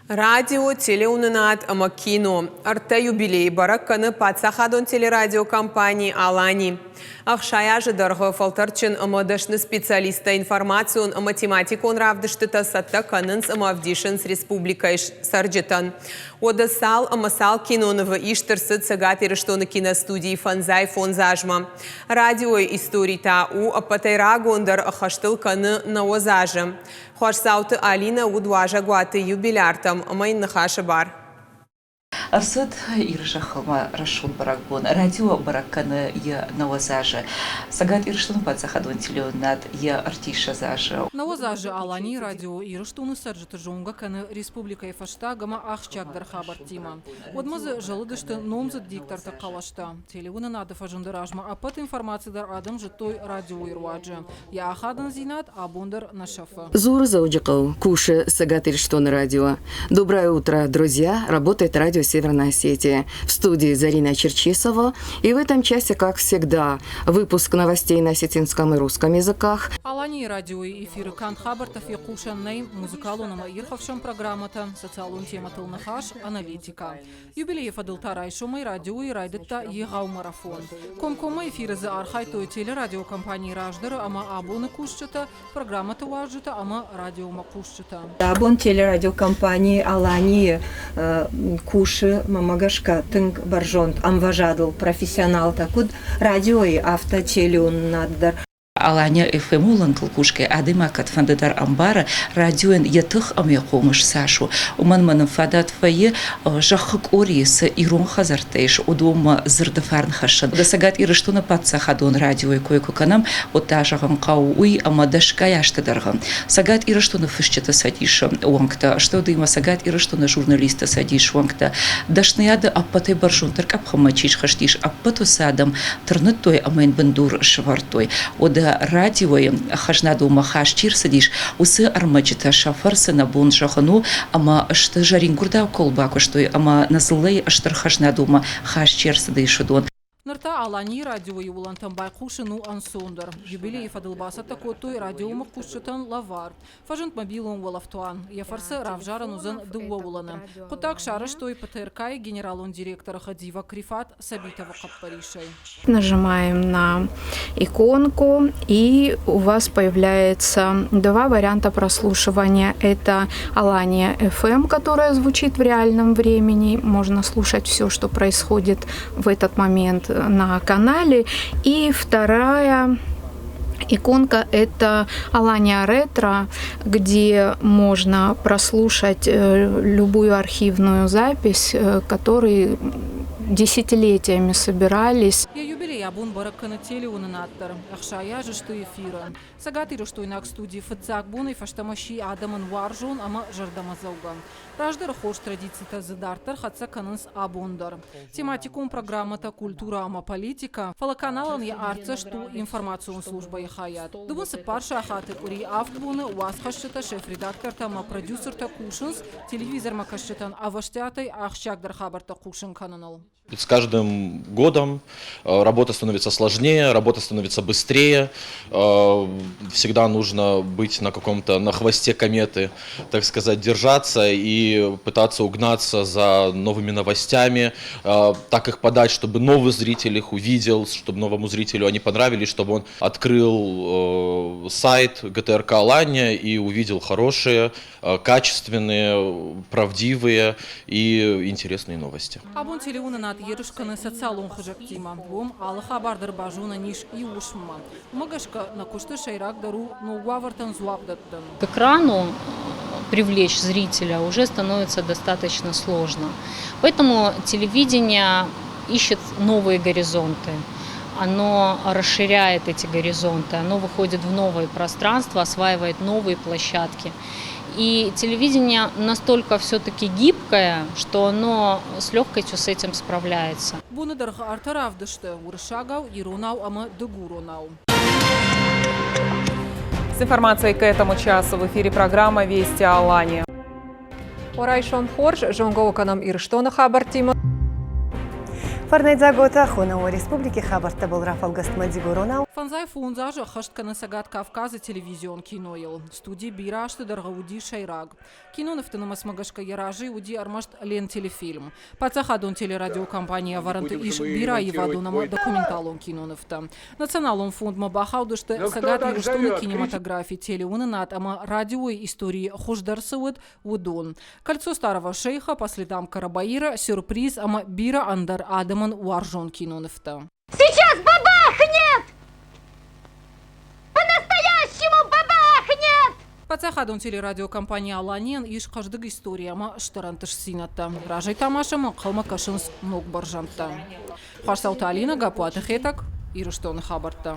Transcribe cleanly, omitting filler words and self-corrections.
Радио, телеуынынад ӕмӕ кино. Ӕртӕ юбилейы бӕрӕг кӕны паддзахадон телерадиокомпани «Алани». 60 азы дӕргъы фӕлтӕрдджын ӕмӕ дӕсны специалисттӕ информацион ӕмӕ тематикон равдыстытӕ цӕттӕ кӕнынц ӕмӕ ӕвдисынц республикӕйы цӕрджытӕн. Уӕдӕ цал ӕмӕ цал кинонывы ист ӕрцыд Цӕгат Ирыстоны киностудийы фӕндзай фондз азмӕ. Радиойы истори та у ӕппӕтӕй рагондӕр, ӕххӕст ыл кӕны 90 азы. Хуасдзауты Алинӕ уыд уазӕгуаты юбиляртӕм ӕмӕ йын ныхасы бар. Ӕрцыд Иры зӕххыл рӕсугъд бӕрӕгбон. Радио бӕрӕг кӕны йӕ 90 азы. Цӕгат Ирыстоны паддзахадон телеуынынад йӕ 30 азы. 90 азы Аланийы радио Ирыстоны цӕрджыты зонгӕ кӕны республикӕйы фӕстаг ӕмӕ ахсджиагдӕр хабӕрттимӕ. Уӕдмӕ дзы зӕлыдысты номдзыд дикторты хъӕлӕстӕ. Телеуынынады фӕзынды размӕ ӕппӕт информаци дӕр адӕм зыдтой радиойы руаджы. Йӕ ахадындзинад абон дӕр нӕ сӕфы. Дзуры Дзӕуджыхъӕу, кусы Цӕгат Ирыстоны радио. Доброе утро, друзья! Работает радио Северная Осетия. В студии Зарина Черчесова. И в этом часе, как всегда, выпуск новостей на осетинском и русском языках. Аланийы радиойы эфиры канд хабӕрттӕ фехъусӕн нӕй, музыкалон ӕмӕ ирхӕфсӕн программӕтӕ, социалон темӕтыл ныхас, аналитикӕ. Юбилейы фӕдыл та райсомӕй радиойы райдыдта егъау марафон. Комкоммӕ эфиры дзы архайдтой телерадиокомпанийы раздӕры ӕмӕ абоны кусджытӕ, программӕты уазджытӕ ӕмӕ радиомӕ хъусджытӕ. Абон телерадиокомпани Аланийы кусы, мӕнмӕ гӕсгӕ, тынг бӕрзонд ӕмвӕзадыл профессионалтӕ, куыд радиойы, афтӕ телеуынынады дӕр. Алания FM-ы уылӕнтыл кусгӕ адӕймаг кӕдфӕнды дӕр ӕмбары, радиойӕн йӕ тых ӕмӕ йӕ хъомыс цас у. Уымӕн ӕмӕ нын фадат вӕййы зӕххы къорийы цы ирон хӕдзӕрттӕ ис, уыдонмӕ дзырды фарн хӕссын. Цӕгат Ирыстоны паддзахадон радиойы кой куы кӕнӕм, уӕд та зӕгъын хъӕуы уый, ӕмӕ дӕсгай азты дӕргъы Цӕгат Ирыстоны фысджыты цӕдисы уӕнгтӕ, стӕй уыимӕ Цӕгат Ирыстоны журналистты цӕдисы уӕнгтӕ, дӕсныйады ӕппӕтӕй бӕрзонддӕр къӕпхӕнмӕ чи схызтис, ӕппӕт уыцы адӕм тырныдтой ӕмӕ йын бындур сӕвӕрдтой. Уӕдӕ радиойы хӕзнадонмӕ хаст чи рцыдис, уыцы ӕрмӕджытӕ сӕ фӕрцы нӕ бон зӕгъын у, ӕмӕ сты зӕрингуырдау кӕуыл бакуыстой ӕмӕ нӕ дзыллӕйы стыр хӕзнадонмӕ хаст чи ӕрцыдис, уыдон. Ныр та Аланийы радиойы уылӕнтӕм байхъусын у ӕнцондӕр. Юбилейы фӕдыл бацӕттӕ кодтой радиомыхъусджытӕн лӕвар. Фӕзынд мобилон уӕлӕфтуан. Йӕ фӕрцы равзарӕн уыдзӕн дыууӕ уылӕны. Хъуыддаг сарӕзтой ПТРК-йы генералон директоры хӕдивӕг Рифат Сабитовы хъӕппӕрисӕй. Нажимаем на иконку, и у вас появляется два варианта прослушивания. Это Алания FM, которая звучит в реальном времени. Можно слушать все, что происходит в этот момент на канале. И вторая иконка – это Алания Ретро, где можно прослушать любую архивную запись, которые десятилетиями собирались. Йӕ юбилей абон бӕрӕг кӕны телеуынынад дӕр. 60 азы сты эфиры. Цӕгатирыстойнаг студийы фыццаг бонӕй фӕстӕмӕ сси адӕмӕн уарзон ӕмӕ зӕрдӕмӕдзӕугӕ. Раздӕры хорз традицитӕ дзы дарддӕр хӕццӕ кӕнынц абон дӕр. Тематикон программӕтӕ культурӕ ӕмӕ политикӕ, фӕлӕ каналӕн йӕ артдзӕст у информацион службӕйы хайад. Дыууын цыппар сахаты къуыри авд боны уацхӕсджытӕ, шеф-редактортӕ ӕмӕ продюсертӕ кусынц телевизормӕ кӕсджытӕн ӕвӕстиатӕй ахсджиагдӕр хабӕрттӕ хъусын кӕныныл. С каждым годом работа становится сложнее, работа становится быстрее. Всегда нужно быть на каком-то, на хвосте кометы, так сказать, держаться и пытаться угнаться за новыми новостями, так их подать, чтобы новый зритель их увидел, чтобы новому зрителю они понравились, чтобы он открыл сайт ГТРК Алания и увидел хорошие, качественные, правдивые и интересные новости. Абон телеуынынад ерыс кӕны социалон хызӕгтимӕ. Уым алы хабар дӕр базонӕн ис иу уысммӕ. Уымӕ гӕсгӕ нӕ куысты сӕйрагдӕр у ног уавӕртӕн дзуапп дӕттын. К экрану привлечь зрителя уже становится достаточно сложно. Поэтому телевидение ищет новые горизонты. Оно расширяет эти горизонты, оно выходит в новые пространства, осваивает новые площадки. И телевидение настолько все-таки гибкое, что оно с легкостью с этим справляется. Боны дӕргъы ӕртӕ равдысты уырыссагау, иронау ӕмӕ дыгуронау. С информацией к этому часу в эфире программа «Вести Алания». Райсом хорз, зонгӕ кӕнӕм Ирыстоны хабӕрттимӕ. Фӕрнӕйдзаг уотӕ хонӕн уӕ республики хабӕрттӕбӕл рафӕлгӕстмӕ дигоронау. 55 азы ӕххӕст кӕны Цӕгат Кавказы телевизион кинойыл. Студи бирӕ азты дӕргъы уыди сӕйраг. Кинонывты нымӕцмӕ гӕсгӕ йӕ разы уыди ӕрмӕст Лентелефильм. Паддзахадон телерадиокомпанийы ӕвӕрӕнты ис бирӕ аивадон ӕмӕ документалон кинонывтӕ. Националон фондмӕ бахаудысты Цӕгат Ирыстоны кинематографи, телеуынынад ӕмӕ радиойы историйы хуыздӕр цы уыд, уыдон. Кольцо старого шейха, По следам Карабаира, Сюрприз ӕмӕ бирӕ ӕндӕр адӕмӕн уарзон кинонывтӕ. Сейчас бабахнет! По-настоящему бабахнет! Паддзахадон телерадиокомпани «Аланийӕн» ис хъӕздыг истори ӕмӕ стыр ӕнтыстдзинӕдтӕ. Разӕй та ма сӕм ӕнхъӕлмӕ кӕсынц ног бӕрзӕндтӕ. Хуасдзауты Алинӕ, Гаппуаты Хетӕг, Ирыстоны хабӕрттӕ.